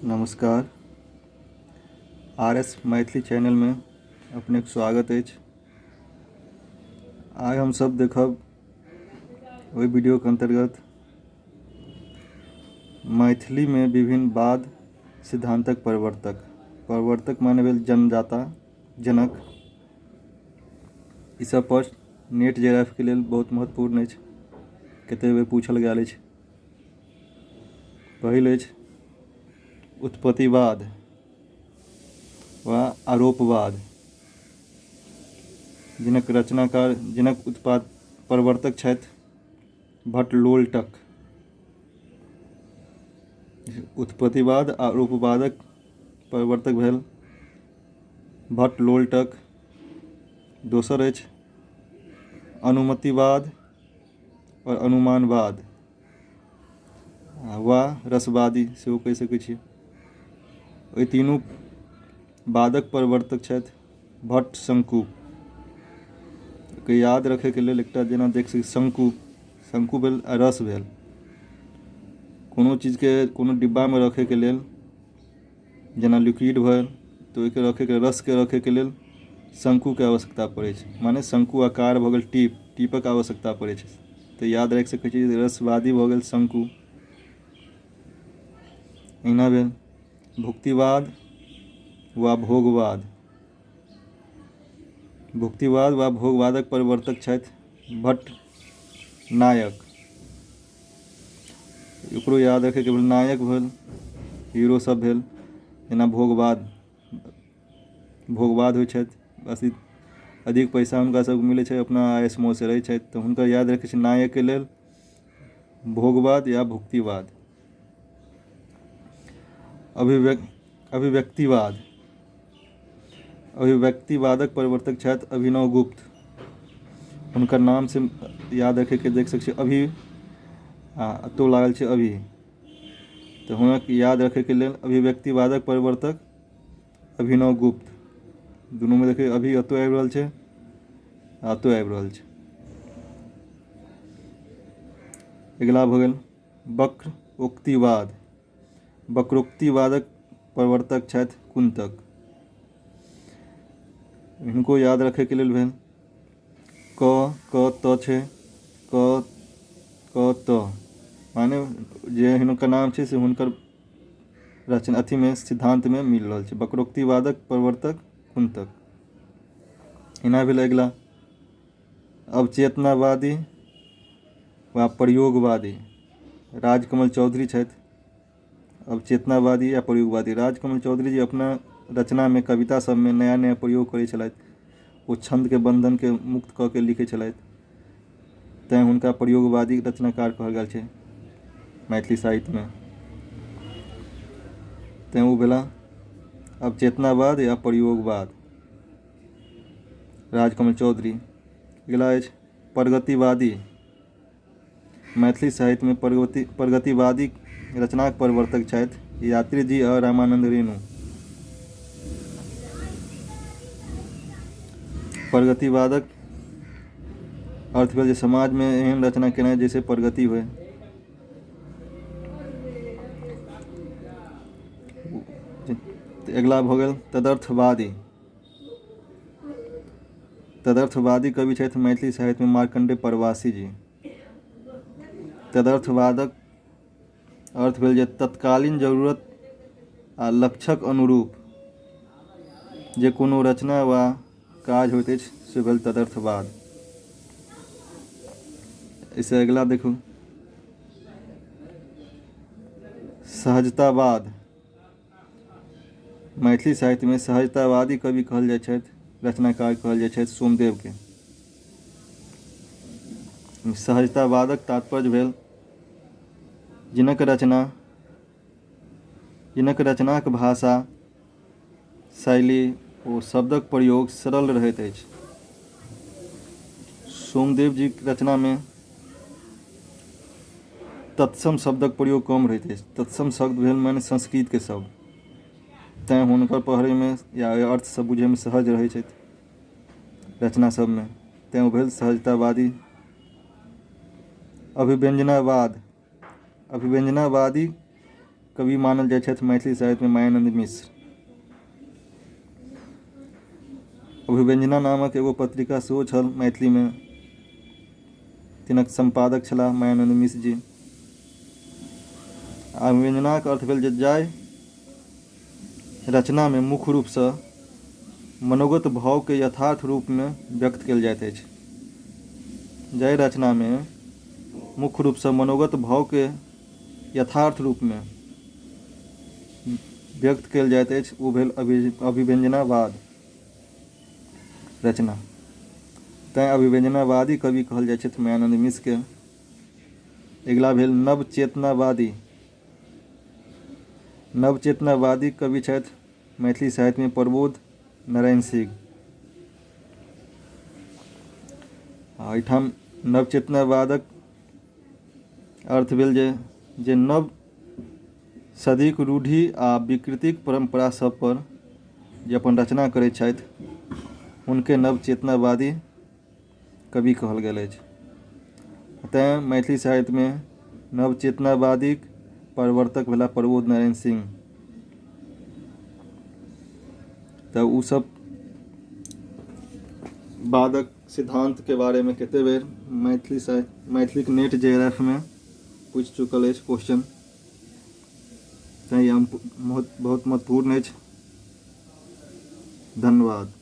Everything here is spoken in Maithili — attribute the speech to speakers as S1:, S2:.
S1: नमस्कार। आर एस मैथिली चैनलमे अपनेक स्वागत अछि। आइ हमसभ देखब ओहि वीडियोके अन्तर्गत मैथिलीमे विभिन्न वाद सिद्धान्तक प्रवर्तक। प्रवर्तक माने भेल जन्मदाता, जनक। ईसभ प्रश्न नेट जे आर एफ के लेल बहुत महत्वपूर्ण अछि, कतेक बेर पूछल गेल अछि। पहिल अछि उत्पत्तिवाद वा आरोपवाद, जिनक रचनाकार, जिनक उत्पाद प्रवर्तक छथि भट्ट लोलटक। उत्पत्तिवाद आ आरोपवादक प्रवर्तक भेल भट्ट लोलटक। दोसर अछि अनुमतिवाद आओर अनुमानवाद वा रसवादी सेहो कहि सकै छी। एहि तीनू वादक प्रवर्तक छथि भट्ट शंकु। के याद रखैके लेल एकटा जेना देख सकै शंकु, शंकु भेल आ रस भेल। कोनो चीजके कोनो डिब्बामे रखैके लेल जेना लिक्विड भेल तऽ ओहिके रखैके रसके रखैके लेल शंकुके आवश्यकता पड़ै छै, माने शंकु आकार भऽ गेल टीप, टीपक आवश्यकता पड़ै छै। तऽ याद राखि सकै छी रसवादी भऽ गेल शंकु। एहिना भेल भुक्तिवाद वा भोगवाद। भुक्तिवाद वा भोगवादक प्रवर्तक छथि भट्ट नायक। ओकरो याद रखैके भेल नायक भेल, हीरो सब भेल। जेना भोगवाद, भोगवाद होइ छथि, अधिक पैसा हुनका सबके मिलै छै, अपना ऐश मौजसँ रहै छथि, तऽ हुनकर याद रखै छै नायकके लेल भोगवाद या भुक्तिवाद। अभिव्यक्तिवाद, अभिव्यक्तिवादक प्रवर्तक छथि अभिनव गुप्त। हुनकर नामसँ याद रखैके देख सकै छी अभि आ एतौ लागल छै अभि, तऽ हुनक याद रखैके लेल अभिव्यक्तिवादक प्रवर्तक अभिनव गुप्त। दुनूमे देखियौ अभि एतौ आबि रहल छै आ एतौ आबि रहल छै। अगिला भऽ गेल वक्र उक्तिवाद। वक्रोक्तिवादक प्रवर्तक छथि कुन्तक। हिनको याद रखैके लेल भेल क क त छै, क क त, माने जे हिनकर नाम छै से हुनकर रचना अथीमे सिद्धान्तमे मिल रहल छै। वक्रोक्तिवादक प्रवर्तक कुन्तक। एना भेल अगिला अवचेतनावादी वा प्रयोगवादी राजकमल चौधरी छथि। अवचेतनावादी या प्रयोगवादी राजकमल चौधरी जी अपना रचनामे कविता सभमे नया नया प्रयोग करै छलथि। ओ छन्दके बन्धनके मुक्त कऽ के लिखै छलथि, तैँ हुनका प्रयोगवादी रचनाकार कहल गेल छै मैथिली साहित्यमे। तैँ ओ भेला अवचेतनावाद या प्रयोगवाद राजकमल चौधरी। अगिला अछि प्रगतिवादी। मैथिली साहित्यमे प्रगतिवादी रचनाक प्रवर्तक छथि यात्री जी आ रामानन्द रेणु। प्रगतिवादक अर्थ भेल जे समाजमे एहन रचना केनाइ जाहिसँ प्रगति होइ। अगिला भऽ गेल तदर्थवादी। तदर्थवादी कवि छथि मैथिली साहित्यमे मार्कण्डेय प्रवासी जी। तदर्थवादक अर्थ भेल जे तत्कालीन जरूरत आ लक्ष्यक अनुरूप जे कोनो रचना वा काज होइत अछि से भेल तदर्थवाद। एहिसँ अगिला देखू सहजतावाद। मैथिली साहित्यमे सहजतावादी कवि कहल जाइ छथि, रचनाकार कहल जाइ छथि सोमदेवके। सहजतावादक तात्पर्य भेल जिनक रचना, जिनक रचनाक भाषा शैली ओ शब्दक प्रयोग सरल रहैत अछि। सोमदेव जीक रचनामे तत्सम शब्दक प्रयोग कम रहैत अछि। तत्सम शब्द भेल माने संस्कृतके शब्द, तैँ हुनकर पढ़ैमे या अर्थसँ बुझैमे सहज रहै छथि रचना सभमे, तैँ ओ भेल सहजतावादी। अभिव्यंजनावाद, अभिव्यंजनावादी कवि मानल जाइ छथि मैथिली साहित्यमे मायानन्द मिश्र। अभिव्यंजना नामक एगो पत्रिका सेहो छल मैथिलीमे, तिनक सम्पादक छलाह मायानन्द मिश्र जी। अभिव्यंजनाक अर्थ भेल जे जाहि रचनामे मुख्य रूपसँ मनोगत भावके यथार्थ रूपमे व्यक्त कयल जाइत अछि, जाहि रचनामे मुख्य रूपसँ मनोगत भावके यथार्थ रूपमे व्यक्त कयल जाइत अछि ओ भेल अभिव्यंजनावाद रचना। तैँ अभिव्यंजनावादी कवि कहल जाइ छथि मायानन्द मिश्रके। अगिला भेल नवचेतनावादी। नवचेतनावादी कवि छथि मैथिली साहित्यमे प्रबोध नारायण सिंह। आ एहिठाम नवचेतनावादक अर्थ भेल जे जे नव सदीक रूढ़ि आ विकृतिक परम्परा सभपर जे अपन रचना करैत छथि हुनके नवचेतनावादी कवि कहल गेल अछि। तैँ मैथिली साहित्यमे नवचेतनावादीक प्रवर्तक भेलाह प्रबोध नारायण सिंह। तऽ ओसभ बादक सिद्धान्तके बारेमे कतेक बेर मैथिली साहित्य मैथिलीक नेट जे आर एफ मे पूछि चुकल अछि क्वेश्चन, तैँ ई बहुत बहुत महत्वपूर्ण अछि। धन्यवाद।